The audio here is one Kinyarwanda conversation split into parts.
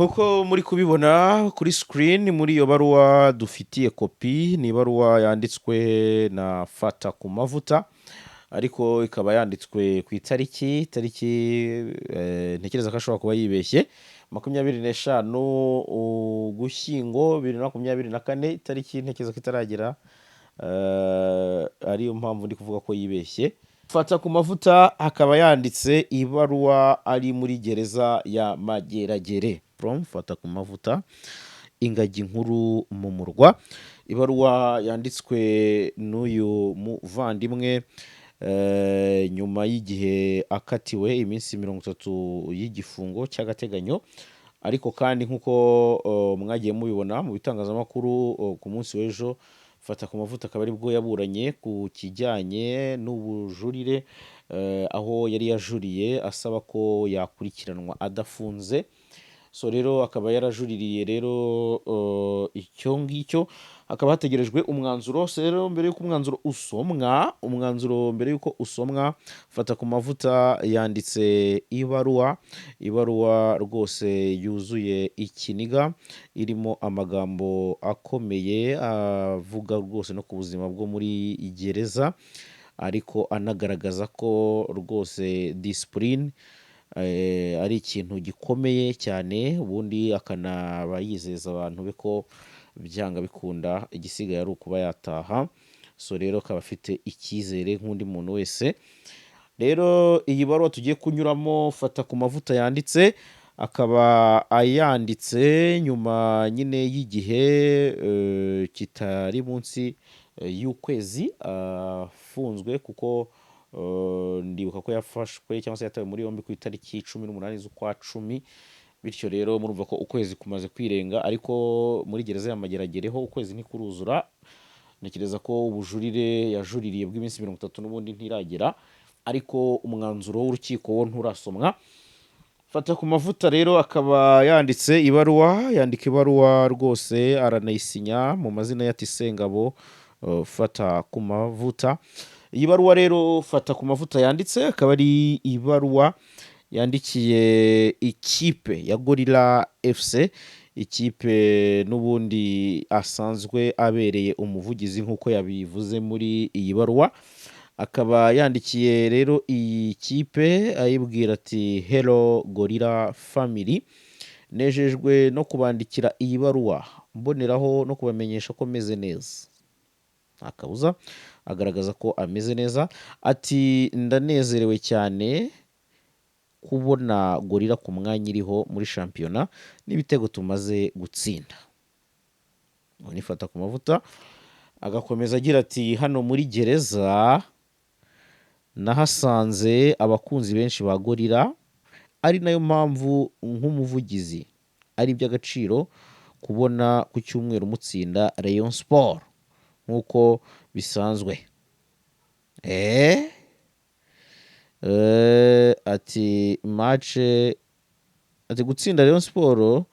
Nkuko muri kubibona kuri screen muri iyo baruwa dufitiye kopi, ni ibaruwa yanditswe na Fata ku Mavuta, ariko ikaba yanditswe ku itariki, ntekereza ko ashobora kuba yibeshye, 25 Ugushyingo 2024, itariki ntekereza ko itaragera, ariyo mpamvu ndi kuvuga ko yibeshye. Fata ku Mavuta akaba yanditse ibaruwa ari muri gereza ya Mageragere. From Fata ku Mavuta, ingagi nkuru mu murwa. Ibaruwa yanditswe n'uyu muvandimwe nyuma y'igihe akatiwe iminsi 30 y'igifungo cy'agateganyo. Ariko kandi nk'uko mwagiye mubibona mu bitangazamakuru, ku munsi w'ejo Fata ku Mavuta akaba aribwo yaburanye ku kijyanye n'ubujurire, aho yari yajuriye asaba ko yakurikiranwa adafunze. So rero akaba yarajuririye rero icyo ngicyo, hakaba hategerejwe umwanzuro. So rero mbere y'uko umwanzuro usomwa, umwanzuro mbere y'uko usomwa, Fata ku Mavuta yanditse ibaruwa, ibaruwa rwose yuzuye ikiniga, irimo amagambo akomeye avuga rwose no ku buzima bwo muri gereza, ariko anagaragaza ko rwose discipline ari ikintu gikomeye cyane. Ubundi akanaba yizeza abantu be ko byanga bikunda igisigaye ari ukuba yataha. So rero akaba afite icyizere nk'undi muntu wese. Rero iyi baruwa tugiye kunyuramo Fata ku Mavuta yanditse, akaba ayanditse nyuma nyine y'igihe kitari munsi y'ukwezi afunzwe, kuko ndibuka ko yafashwe cyangwa se yatawe muri yombi ku itariki 18 z'ukwa 10. Bityo rero murumva ko ukwezi kumaze kwirenga, ariko muri gereza ya Mageragere ho ukwezi ntikuruzura. Ntekereza ko ubujurire yajuririye bw'iminsi 30 n'ubundi ntiragera, ariko umwanzuro w'urukiko wo nturasomwa. Fata ku Mavuta rero akaba yanditse ibaruwa, yandika ibaruwa rwose aranayisinya mu mazina ya Sengabo Fata ku Mavuta. Iyi baruwa rero Fata ku Mavuta yanditse akaba ari ibaruwa yandikiye ikipe ya Gorilla FC, ikipe n'ubundi asanzwe abereye umuvugizi nk'uko yabivuze muri iyi baruwa. Akaba yandikiye rero iyi kipe ayibwira ati: "Hello Gorilla family, nejejwe no kubandikira iyi baruwa, mboneraho no kubamenyesha ko meze neza." Nta kabuza agaragaza ko ameze neza. Ati: "Ndanezerewe cyane kubona Gorilla ku mwanya iriho muri shampiyona n'ibitego tumaze gutsinda." Ni Fata ku Mavuta. Agakomeza agira ati: "Hano muri gereza nahasanze abakunzi benshi ba Gorilla, ari nayo mpamvu nk'umuvugizi ari iby'agaciro kubona ku cyumweru mutsinda Rayon Sport nk'uko bisanzwe." Ati match, ati gutsinda Rayon Sport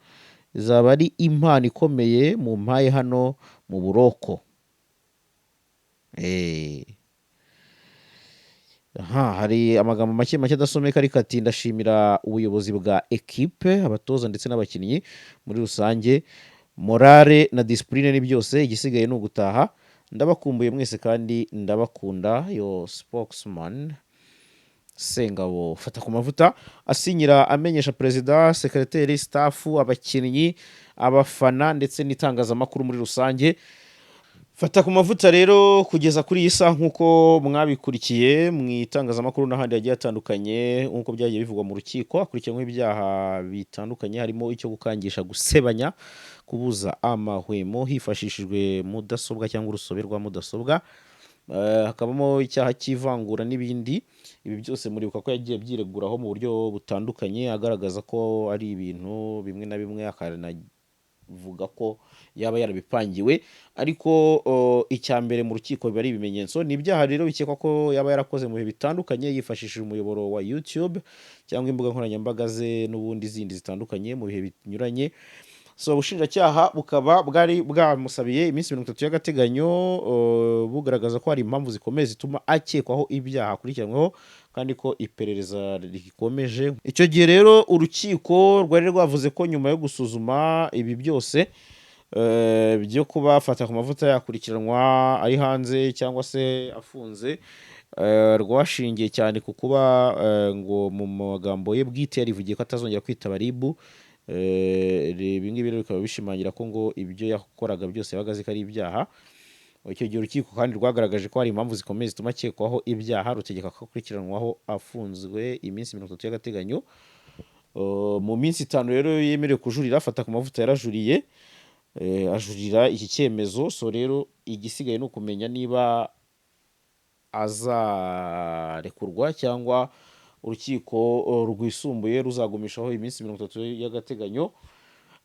izaba ari impano ikomeye mu mpaye hano mu buroko. Aha hari amagambo make make adasomeka, ariko ati: "Ndashimira ubuyobozi bwa ekipe, abatoza ndetse n'abakinnyi muri rusange. Morale na discipline ni byose, igisigaye ni ugutaha. Ndabakumbuye mwese kandi ndabakunda. Your spokesman, Sengabo Fata ku Mavuta." Asinyira amenyesha perezida, secretary, staff, abakinnyi, abafana ndetse n'itangazamakuru muri rusange. Fata ku Mavuta rero kugeza kuri iyi saha, nk'uko mwabikurikiye mu itangazamakuru n'ahandi hagiye hatandukanye, nk'uko byagiye bivugwa mu rukiko, akurikiranyweho ibyaha bitandukanye, harimo icyo gukangisha gusebanya, kubuza amahwemo hifashishijwe mudasobwa cyangwa urusobe rwa mudasobwa, hakabamo icyaha cy'ivangura n'ibindi. Ibi byose muribuka ko yagiye abyireguraho mu buryo butandukanye, agaragaza ko ari ibintu bimwe na bimwe, akanavuga ko yaba yarabipangiwe. Ariko icya mbere mu rukiko biba ari ibimenyetso. Ni ibyaha rero bikekwa ko yaba yarakoze mu bihe bitandukanye yifashishije umuyoboro wa YouTube cyangwa imbuga nkoranyambaga ze n'ubundi zindi zitandukanye mu bihe binyuranye. So ubushinjacyaha bukaba bwari bwamusabiye iminsi 30 y'agateganyo, bugaragaza ko hari impamvu zikomeye zituma akekwaho ibyaha akurikiranyweho, kandi Kandi ko iperereza rikomeje. Icyo gihe rero urukiko rwari rwavuze ko nyuma yo gusuzuma ibi byose byo kuba Fata ku Mavuta yakurikiranwa ari hanze cyangwa se afunze, rwashingiye cyane ku kuba ngo mu magambo ye bwite yarivugiye ko atazongera kwitaba RIB. Ibi ngibi rero bikaba bishimangira ko ngo ibyo yakoraga byose yabaga azi ko ari ibyaha. Icyo gihe urukiko kandi rwagaragaje ko hari impamvu zikomeye zituma akekwaho ibyaha, rutegeka ko akurikiranwaho afunzwe iminsi 30 y'agateganyo. Mu minsi 5 rero yemerewe kujurira, Fata ku Mavuta yarajuriye, ajurira iki cyemezo. So rero igisigaye ni ukumenya niba azarekurwa cyangwa urukiko rwisumbuye ruzagumishaho iminsi 30 y'agateganyo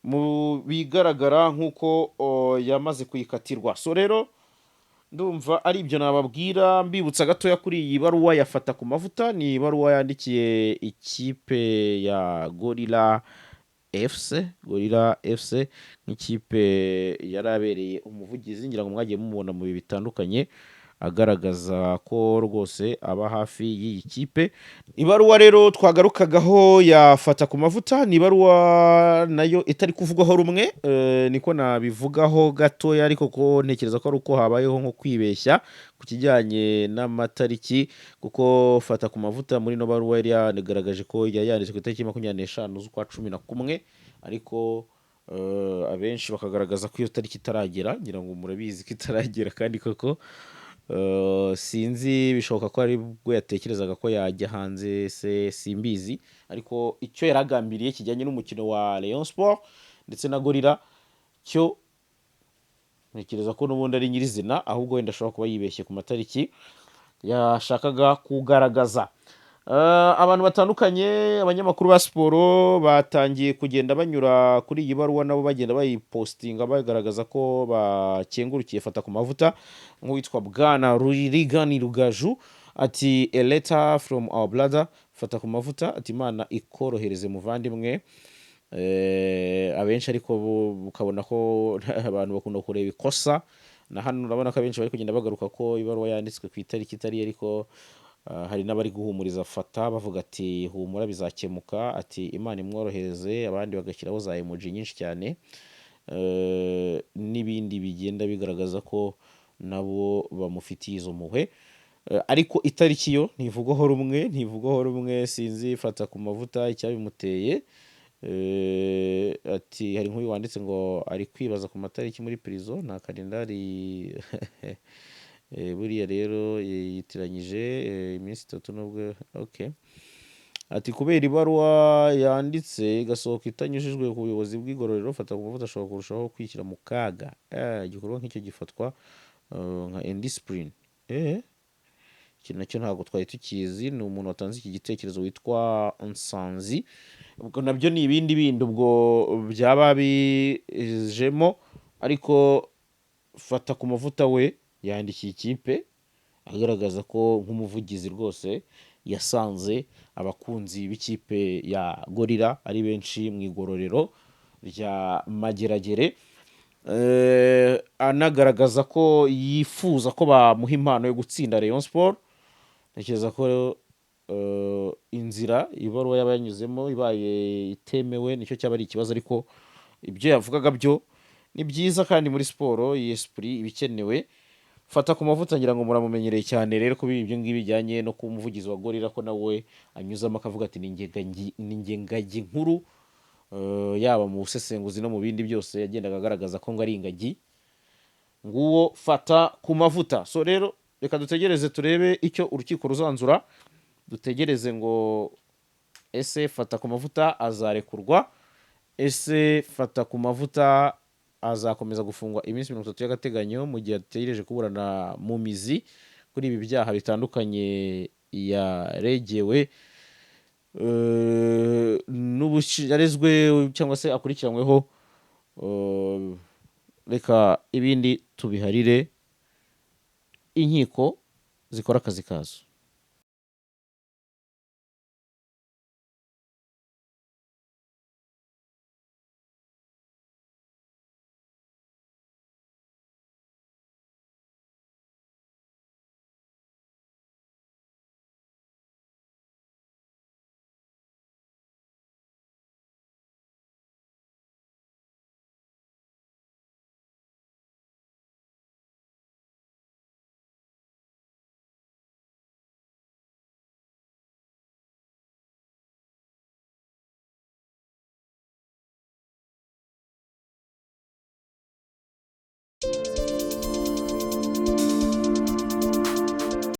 mu bigaragara nk'uko yamaze kuyikatirwa. So rero ndumva ari ibyo nababwira, mbibutsa gatoya kuri iyi baruwa ya Fata ku Mavuta. Ni ibaruwa yandikiye ikipe ya Gorilla FC, Gorilla FC nk'ikipe yari abereye umuvugizi. Ngira ngo mwagiye mumubona mu bihe bitandukanye agaragaza ko rwose aba hafi y'iyi kipe. Ibaruwa rero twagarukagaho ya Fata ku Mavuta ni ibaruwa nayo itari kuvugwaho rumwe, niko nabivugaho gatoya, ariko ko ntekereza ko ari uko habayeho nko kwibeshya ku kijyanye n'amatariki, kuko Fata ku Mavuta muri ino baruwa yari yanagaragaje ko yari yanditse ku itariki 25 z'ukwa 11, ariko abenshi bakagaragaza ko iyo tariki itaragera. Ngira ngo murabizi ko itaragera, kandi koko sinzi, bishoboka ko ari bwo yatekerezaga ko yajya hanze se, simbizi. Ariko icyo yari agambiriye kijyanye n'umukino wa Rayon Sport ndetse na Gorilla cyo ntekereza ko n'ubundi ari nyirizina, ahubwo wenda ashobora kuba yibeshye ku matariki yashakaga kugaragaza. Abantu batandukanye, abanyamakuru ba siporo, batangiye kugenda banyura kuri iyi baruwa, nabo bagenda bayipostinga, bagaragaza ko bakengurukiye Fata ku Mavuta, nk'uwitwa Bwana Rurigani Rugaju ati: "A letter from our brother Fata ku Mavuta", ati: "Imana ikorohereze muvandimwe." Abenshi ariko ukabona ko abantu bakunda kureba ikosa, na hano urabona ko abenshi bari kugenda bagaruka ko ibaruwa yanditswe ku itariki itari, ariko hari n'abari guhumuriza Fata bavuga ati: "Humura, bizakemuka", ati: "Imana imworohereze", abandi bagashyiraho za emoji nyinshi cyane, n'ibindi bigenda bigaragaza ko nabo bamufitiye izo mpuhwe. Ariko itariki yo ntivugwaho rumwe, ntivugwaho rumwe. Sinzi Fata ku Mavuta icyabimuteye. Ati hari nk'uyu wanditse ngo ari kwibaza ku matariki muri prison nta kalendari. Buriya rero yitiranyije iminsi 3 nubwo okay. Ati kubera ibaruwa yanditse igasohoka itanyujijwe ku buyobozi bw'igororero, Fata ku Mavuta ashobora kurushaho kwishyira mu kaga. Igikorwa nk'icyo gifatwa nka indiscipline. Iki nacyo ntabwo twari tukizi. Ni umuntu watanze iki gitekerezo witwa Nsanzi. Ubwo nabyo ni ibindi bindi ubwo byaba bijemo, ariko Fata ku Mavuta we yandikiye ikipe agaragaza ko nk'umuvugizi rwose yasanze abakunzi b'ikipe ya Gorilla ari benshi mu igororero rya Mageragere, anagaragaza ko yifuza ko bamuha impano yo gutsinda Rayon Sport. Ntekereza ko inzira ibaruwa yaba yanyuzemo ibaye itemewe nicyo cyaba ari ikibazo, ariko ibyo yavugaga byo ni byiza, kandi muri siporo iyi esprit iba ikenewe. Fata ku Mavuta ngira ngo muramumenyereye cyane rero kuba ibyo ngibyo bijyanye no kuba umuvugizi wa Gorilla, ko nawe anyuzamo akavuga ati: "Ni njye ngagi nkuru", yaba mu busesenguzi no mu bindi byose yagendaga agaragaza ko ngo ari ingagi. Nguwo Fata ku Mavuta. So rero reka dutegereze turebe icyo urukiko ruzanzura, dutegereze ngo ese Fata ku Mavuta azarekurwa, ese Fata ku Mavuta azakomeza gufungwa iminsi 30 y'agateganyo mu gihe ategereje kuburana mu mizi kuri ibi byaha bitandukanye yaregewe, yarezwe cyangwa se akurikiranyweho. Reka ibindi tubiharire inkiko zikora akazi kazo.